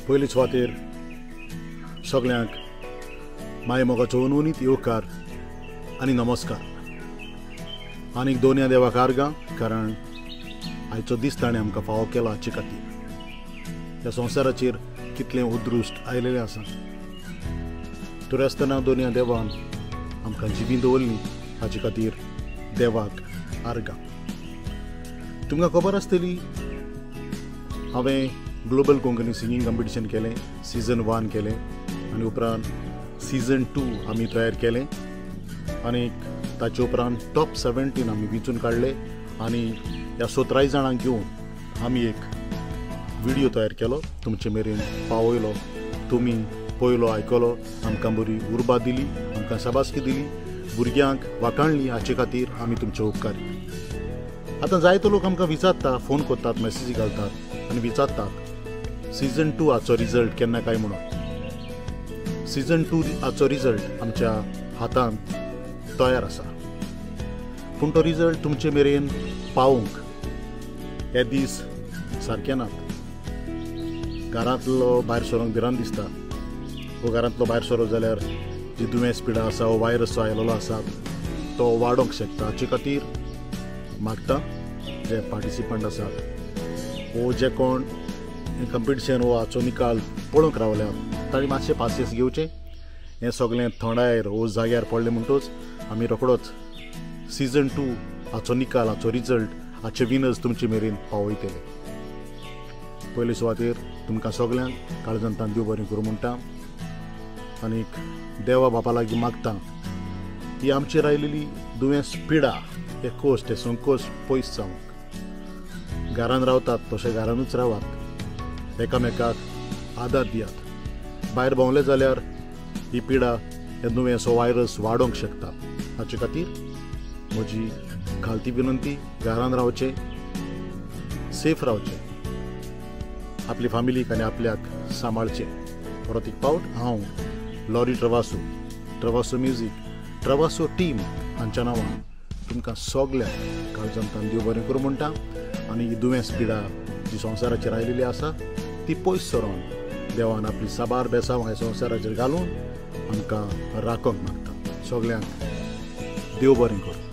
पयले सुवातेर सगल्यांक माय मोगाचो अनवनीत येवकार आनी नमस्कार. आनीक दोनया देवाक आर्गां, कारण आयचो दीस ताणें आमकां फावो केला हाचे खातीर. ह्या संवसाराचेर कितलें उदृश्ट आयलेलें आसा, तरी आसतना दोनया देवान आमकां जिवीं दवरलीं हाचे खातीर देवाक आर्गां. तुमकां खबर आसतली, हांवें ग्लोबल कोंकणी सिंगींग कॉम्पिटिशन केलें, सिजन 1 केलें आनी उपरांत सिजन 2 आमी तयार केलें आनी ताचे उपरांत टॉप 17 आमी वेंचून काडले आनी ह्या 17 जाणांक घेवन आमी एक व्हिडियो तयार केलो, तुमचे मेरेन पावयलो. तुमी पयलो आयकलो, आमकां बरी उर्बा दिली, आमकां शाबासकी दिली, भुरग्यांक वाखाणली, हाचे खातीर आमी तुमचे उपकारी. आतां जायतो लोक आमकां विचारता, फोन करतात, मॅसेजी घालतात आनी विचारतात सिजन 2 हाचो रिजल्ट केन्ना काय म्हणून. सिजन 2 हाचो रिजल्ट आमच्या हातांत तयार आसा, पूण तो रिजल्ट तुमचे मेरेन पावोवंक हे दीस सारके नात. घरांतलो भायर सरोंक भिरांत दिसता. वो घरांतलो भायर सरो जाल्यार जी दुयेंस पिडा आसा, वो वायरस जो आयलेलो आसा तो वाडोवंक शकता. हाचे खातीर मागता जे पार्टिसिपंट आसात वो जे कोण कंपिटिशन वो हाचो निकाल पळोवंक रावल्या तांणी मातशें पासियेंस घेवचें. हें सगळें थंडायर वो जाग्यार पडलें म्हणटूच आमी रोखडोच सिजन 2 हाचो निकाल, हाचो रिजल्ट, हाचे विनर्स तुमचे मेरेन पावयतले. पयले सुवातेर तुमकां सगल्यांक काळजांतान देव बरें करूं म्हणटा आनीक देवा बापा लागीं मागता ही आमचेर आयलेली दुयेंस पिडा, हे कोश्ट, हे संकोश पयस जावंक. घरान रावतात तशें घरानूच रावात, एकामेकाक आदार दियात. भायर भोंवले जाल्यार ही पिडा, हे दुयेंस, हो वायरस वाडोवंक शकता. हाचे खातीर म्हजी खालती विनंती, घरान रावचें, सेफ रावचें, आपली फामिलीक आनी आपल्याक सांबाळचें. परत एक पावट हांव lorry Travasso, Travasso music, Travasso team हांच्या नांवान तुमकां सगल्यांक काळजांतान देव बरें करूं म्हणटा आनी ही दुयेंस पिडा जी संवसाराचेर आयलेली आसा ती पयस सरोन देवान आपली साबार बेसांव ह्या संवसाराचेर घालून आमकां राखोवंक मागता. सगल्यांक देव बरें करूं.